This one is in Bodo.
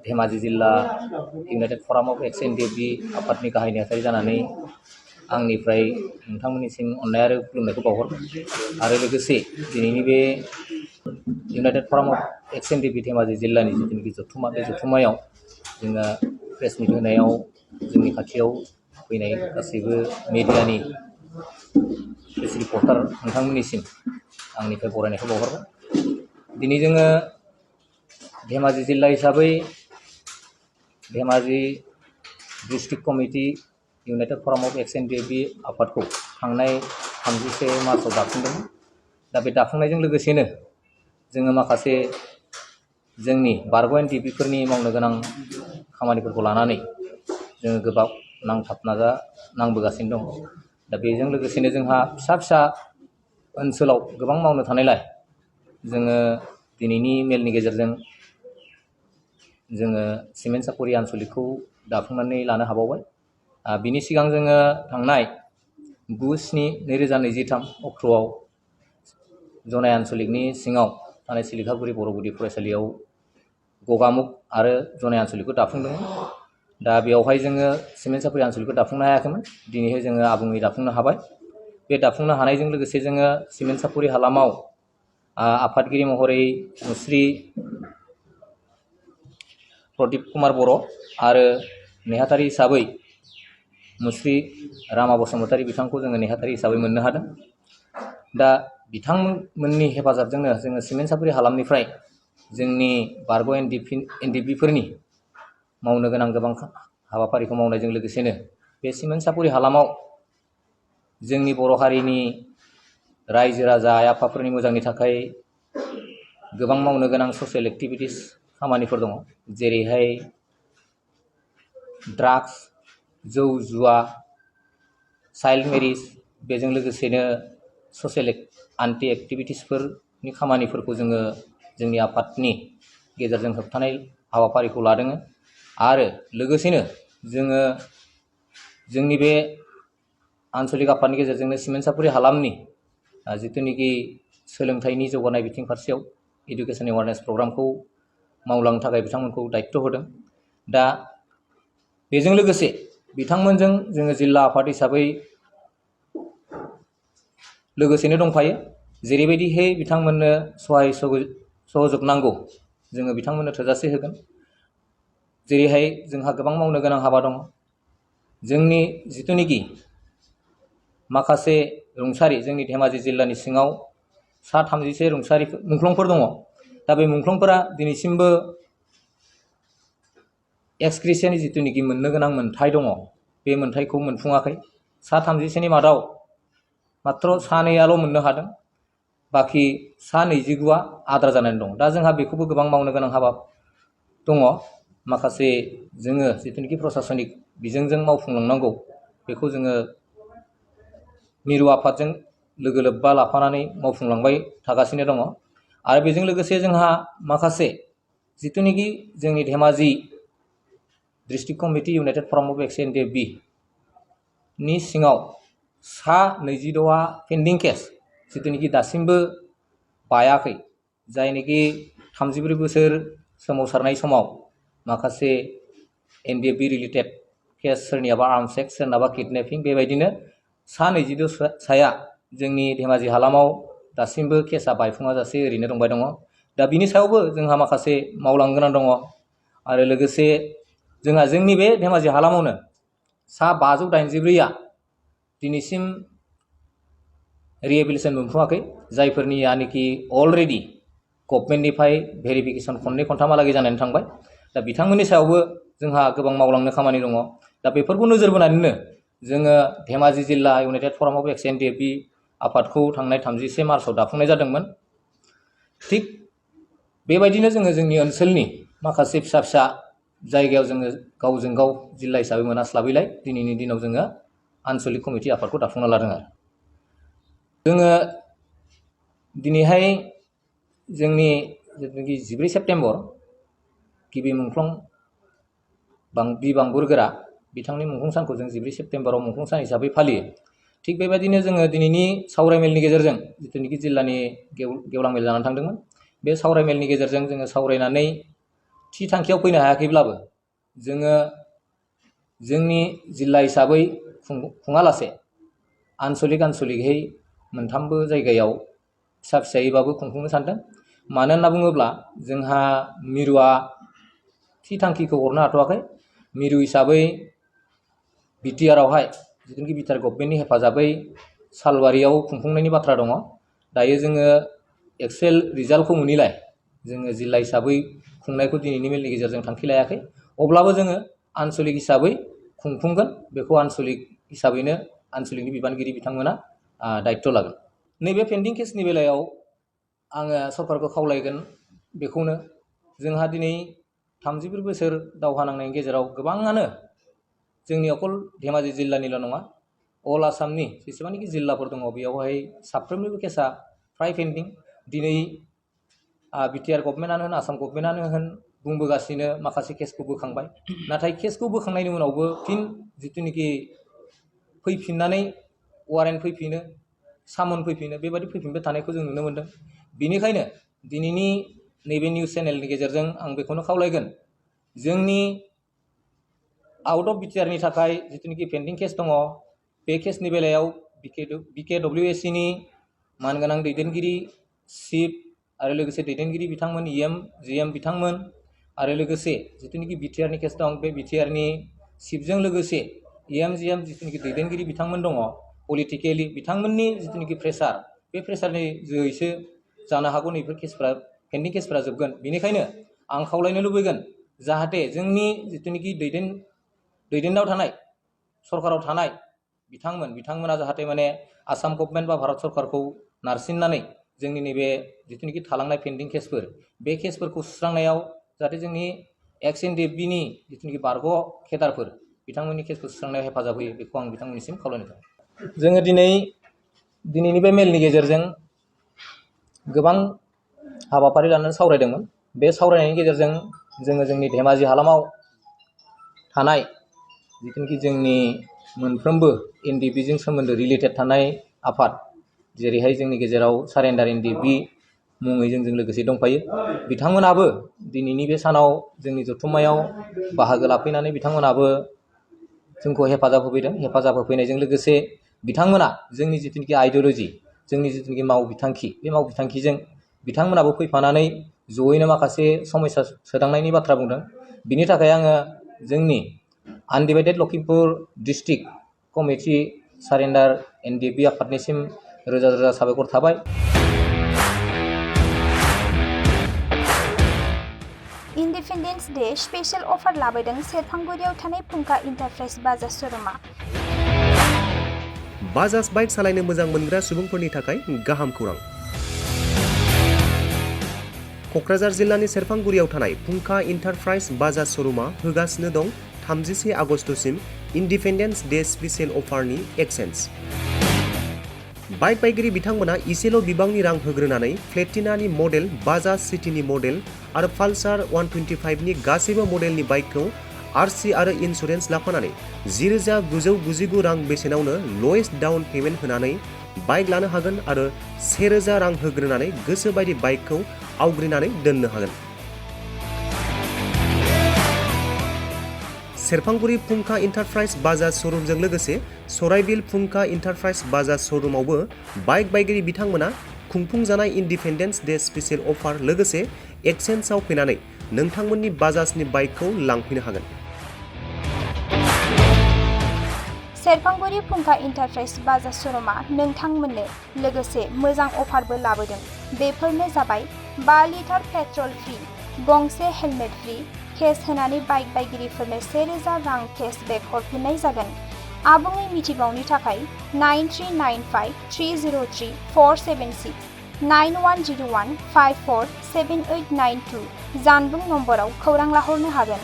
धेमाजि जिल्ला United forum of ex NDFB आफादनि गाहाय नेहाथारि जानानै आंनिफ्राय नोंथांमोननिसिम अननाय आरो खुलुमनायखौ बावहरबाय आरो लोगोसे दिनैनि बे united forum of ex NDFB Dhemaji जिल्लानि जिथुनाखि जथुम्मा बे जथुम्मायाव जोङो प्रेस मिट होनायाव जोंनि खाथियाव फैनाय गासैबो मिडियानि प्रेस रिपर्टार नोंथांमोननिसिम आंनिफ्राय बरायनायखौ बावहरबाय। दिनै जोङो धेमाजि जिल्ला हिसाबै Dhemaji district committee united forum of ex NDFB आफादखौ थांनाय 31 मार्चआव दाफुंदोंमोन। दा बे दाफुंनायजों लोगोसेनो जोङो माखासे जोंनि बारग' एनडिएफबिफोरनि मावनो गोनां खामानिफोरखौ लानानै जोङो गोबां नांबोगासिनो दं। दा बेजों लोगोसेनो जोंहा फिसा फिसा ओनसोलाव गोबां मावनो थानायलाय जोङो दिनैनि मेलनि गेजेरजों जोङो सिमेन्ट सापरि आनसलिकखौ दाफुंनानै लानो हाबावबाय। बिनि सिगां जोङो थांनाय 9/7/2023 अक्ट'आव जनाय आनसलिकनि सिङाव थानाय सिलिखागुरि बर' गुदि फरायसालियाव गगामुख आरो जनाय आनसलिकखौ दाफुंदोंमोन। दा बेवहाय जोङो सिमेन्ट सापरि आनसलिकखौ दाफुंनो हायाखैमोन। दिनैहाय जोङो आबुङै दाफुंनो हाबाय। बे दाफुंनो हानायजों लोगोसे जोङो सिमेन्ट सापरि हालामाव आफादगिरि महरै मुस्रि प्रदीप कुमार बर' आरो नेहाथारि हिसाबै मुस्रि रामा बसुमतारी बिथांखौ जोङो नेहाथारि हिसाबै मोननो हादों। दा बिथांमोननि हेफाजाबजोंनो जोङो सिमेन्ट सापरि हालामनिफ्राय जोंनि बारग' एनडिएफबिफोरनि मावनो गोनां गोबां हाबाफारिखौ मावनायजों लोगोसेनो बे सिमेन्ट सापरि हालामाव जोंनि बर' हारिनि रायजो राजा आइ आफाफोरनि मोजांनि थाखाय गोबां मावनो गोनां ससियेल एक्टिभिटिस खामानिफोर दङ। जेरैहाय ड्राग्स, जौ जुवा, चाइल्ड मेरिज, बेजों लोगोसेनो ससियेल आन्टि एक्टिभिटिसफोरनि खामानिफोरखौ जोङो जोंनि आफादनि गेजेरजों होबथानाय हाबाफारिखौ लादों। आरो लोगोसेनो जोङो जोंनि बे आनसलिक आफादनि गेजेरजोंनो सिमेन्ट सापरि हालामनि जिथुनिखि सोलोंथाइनि जौगानाय बिथिं फारसेयाव इडुकेसन एवारनेस प्रग्रामखौ मावलांनो थाखाय बिथांमोनखौ दायित्व होदों। दा बेजों लोगोसे बिथांमोनजों जोङो जिल्ला आफाद हिसाबै लोगोसेनो दंफायो। जेरैबायदिहाय बिथांमोननो सहाय सहयोग नांगौ जोङो बिथांमोननो थोजासे होगोन। जेरैहाय जोंहा गोबां मावनो गोनां हाबा दङ। जोंनि जिथुनिखि माखासे रुंसारि जोंनि धेमाजि जिल्लानि सिङाव 33 रुंसारि मुंख्लंफोर दङ। दा बे मुंख्लंफोरा दिनैसिमबो एक्सग्रेसियानि जिथुनिखि मोननो गोनां मोन्थाय दङ बे मोन्थायखौ मोनफुङाखै। 33नि मादाव मात्र 2आल' मोननो हादों। बाखि 29आ आद्रा जानानै दं। दा जोंहा बेखौबो गोबां मावनो गोनां हाबा दङ। माखासे जोङो जिथुनिखि प्रसासनिक बिजोंजों मावफुंलांनांगौ बेखौ जोङो मिरु आफादजों लोगो लोब्बा लाफानानै मावफुंलांबाय थागासिनो दङ। आरो बेजों लोगोसे जोंहा माखासे जिथुनिखि जोंनि Dhemaji district committee united forum of ex NDFB नि सिङाव 26आ पेन्डिं केस जिथुनिखि दासिमबो बायाखै। जायनिखि 34 बोसोर सोमावसारनाय समाव माखासे एनडिएफबि रिलेटेड केस, सोरनियाबा आर्म्स एक्ट, सोरनाबा किडनेपिं, बेबायदिनो 22 जोंनि धेमाजि हालामाव दासिमबो केसा बायफुङा जासे ओरैनो दंबाय दङ। दा बिनि सायावबो जोंहा माखासे मावलांनो गोनां दङ। आरो लोगोसे जोंहा जोंनि बे धेमाजि हालामावनो 584आ दिनैसिम रिहेबिलिटेसन मोनफुङाखै। जायफोरनियानोखि अलरेडि गभर्नमेन्टनिफ्राय भेरिफिकेसन खननै खनथामहालागै जानानै थांबाय। दा बिथांमोननि सायावबो जोंहा गोबां मावलांनो खामानि दङ। दा बेफोरखौ नोजोर बोनानैनो जोङो धेमाजि जिल्ला United forum of ex NDFB आफादखौ थांनाय 31 मार्चआव दाफुंनाय जादोंमोन। थिग बेबायदिनो जोङो जोंनि ओनसोलनि माखासे फिसा फिसा जायगायाव जोङो गावजों गाव जिल्ला हिसाबै मोनास्लाबैलाय दिनैनि दिनाव जोङो आनसलिक कमिटि आफादखौ दाफुंना लादों। आरो जोङो दिनैहाय जोंनि जिथुनाखि 14 सेप्तेम्बर गिबि मुंख्लं बि बांबुरगोरा बिथांनि मुंख्लं सानखौ जों 14 सेप्तेम्बराव मुंख्लं सान हिसाबै फालियो। थिग बेबायदिनो जोङो दिनैनि सावरायमेलनि गेजेरजों जिथुनिखि जिल्लानि गेवलां मेल जानानै थांदोंमोन, बे सावरायमेलनि गेजेरजों जोङो सावरायनानै थि थांखियाव फैनो हायाखैब्लाबो जोङो जोंनि जिल्ला हिसाबै खुङालासे आनसलिकहै मोनथामबो जायगायाव फिसा फिसायैबाबो खुंफुंनो सानदों। मानो होनना बुङोब्ला जोंहा मिरुआ थि थांखिखौ हरनो हाथ'वाखै। मिरु हिसाबै बिटिआरआवहाय जिथुनिखि बिटिआर गभर्नमेन्टनि हेफाजाबै सालबारियाव खुंफुंनायनि बाथ्रा दङ। दायो जोङो एक्सुवेल रिजाल्टखौ मोनिलाय जोङो जिल्ला हिसाबै खुंनायखौ दिनैनि मेलनि गेजेरजों थांखि लायाखै। अब्लाबो जोङो आनसलिक हिसाबै खुंफुंगोन। बेखौ आनसलिक हिसाबैनो आनसलिकनि बिबानगिरि बिथांमोना दायित्व लागोन। नैबे पेन्डिं केसनि बेलायाव आङो सरकारखौ खावलायगोन बेखौनो, जोंहा दिनै 34 बोसोर दावहा नांनायनि गेजेराव गोबाङानो जोंनि अकल धेमाजि जिल्लानिल' नङा, अल आसामनि जेसेबांनाखि जिल्लाफोर दङ बेयावहाय साफ्रोमनिबो केसा फ्राय पेन्डिं। दिनै बिटिआर गभर्नमेन्टआनो होन आसाम गभर्नमेन्टआनो होन बुंबोगासिनो माखासे केसखौ बोखांबाय। नाथाय केसखौ बोखांनायनि उनावबो फिन जिथुनिखि फैफिननानै वारेन्ट फैफिनो, सामन फैफिनो, बेबायदि फैफिनबाय थानायखौ जों नुनो मोन्दों। बेनिखायनो दिनैनि नैबे निउस चेनेलनि गेजेरजों आं बेखौनो खावलायगोन, जोंनि आउट अफ बिटिआरनि थाखाय जिथुनिखि पेन्डिं केस दङ, बे केसनि बेलायाव बिकेडब्लिउएसिनि मानगोनां दैदेनगिरि चिफ आरो लोगोसे दैदेनगिरि बिथांमोन इएम जिएम बिथांमोन आरो लोगोसे जिथुनिखि बिटिआरनि केस दं, बे बिटिआरनि चिफजों लोगोसे इएम जिएम जिथुनिखि दैदेनगिरि बिथांमोन दङ, पलिटिकेलि बिथांमोननि जिथुनिखि प्रेसार, बे प्रेसारनि जोहैसो जानो हागौ नैफोर केसफ्रा पेन्डिं केसफ्रा जोबगोन। बेनिखायनो आं खावलायनो लुबैगोन जाहाथे जोंनि जिथुनिखि दैदेननायाव थानाय सरकाराव थानाय बिथांमोना जाहाथे माने आसाम गभर्नमेन्ट बा भारत सरकारखौ नारसिननानै जोंनि नैबे जिथुनिखि थालांनाय पेन्डिं केसफोर, बे केसफोरखौ सुस्रांनायाव जाहाथे जोंनि एक्स एनडिएफबिनि जिथुनिखि बारग' केडारफोर बिथांमोननि केसखौ सुस्रांनायाव हेफाजाब होयो, बेखौ आं बिथांमोननिसिम खावलायनो थाङो। जोङो दिनैनि बे मेलनि गेजेरजों गोबां हाबाफारि लानानै सावरायदोंमोन। बे सावरायनायनि गेजेरजों जोङो जोंनि धेमाजि हालामाव थानाय जिथुनिखि जोंनि मोनफ्रोमबो एनडिएफबिजों सोमोन्दो रिलेटेड थानाय आफाद, जेरैहाय जोंनि गेजेराव सारेन्डार एनडिएफबि मुङै जोंजों लोगोसे दंफायो, बिथांमोनाबो दिनैनि बे सानाव जोंनि जथुम्मायाव बाहागो लाफैनानै बिथांमोनाबो जोंखौ हेफाजाब होफैदों। हेफाजाब होफैनायजों लोगोसे बिथांमोना जोंनि जिथुनिखि आइडिय'लजि, जोंनि जिथुनिखि मावबिथांखि, बे मावबिथांखिजों बिथांमोनाबो फैफानानै जयैनो माखासे समस्या सोदांनायनि बाथ्रा बुंदों। बिनि थाखाय आङो जोंनि undivided Lakhimpur district committee surrender NDFB आफादनिसिम रोजा रोजा साबायखर थाबाय। इन्डिपेन्डेन्स डे स्पेशल अफार लाबोदों सेरफांगुरियाव थानाय फुंखा इन्टारप्राइज बाजाज श'रुमा। बाजाज बाइक सालायनो मोजां मोनग्रा सुबुंफोरनि थाखाय गाहाम खौरां। क'क्राझार जिल्लानि सेरफांगुरियाव थानाय फुंखा इन्टारप्राइज बाजाज श'रुमा होगासिनो दं 31 आगस्तसिम इन्डिपेन्डेन्स डे स्पेशल अफारनि एक्सेन्ज। बाइक बायगिरि बिथांमोना इसेल' बिबांनि रां होग्रोनानै प्लेटिनानि मडेल, बाजाज सिटीनि मडेल आरो पालसार 125नि गासैबो मडेलनि बाइकखौ आरसि आरो इन्सुरेन्स लाफानानै 10,999 रां बेसेनावनो लवेस्ट डाउन पेमेन्ट होनानै बाइक लानो हागोन आरो 1,000 रां होग्रोनानै गोसो बायदि बाइकखौ आवग्रिनानै दोननो हागोन। सेरफांगुरि फुंखा इन्टारप्राइज बाजाज श'रुमजों लोगोसे सराइबिल फुंखा इन्टारप्राइज बाजाज श'रुमावबो बाइक बायगिरि बिथांमोना खुंफुंजानाय इन्डिपेन्डेन्स डे स्पेशल अफार लोगोसे एक्सेन्जआव फैनानै नोंथांमोननि बाजाजनि बाइकखौ लांफैनो हागोन। सेरफांगुरि फुंखा इन्टारप्राइज बाजाज श'रुमा नोंथांमोननो लोगोसे मोजां अफारबो लाबोदों। बेफोरनो जाबाय 5 लिटार पेट्रल फ्रि, गंसे हेलमेट फ्रि, केस होनानै बाइक बायगिरिफोरनो 1,000 रां केसबेक हरफिननाय जागोन। आबुङै मिथिबावनो थाखाय 9395303476 9101547892 जानबुं नम्बराव खौरां लाहरनो हागोन।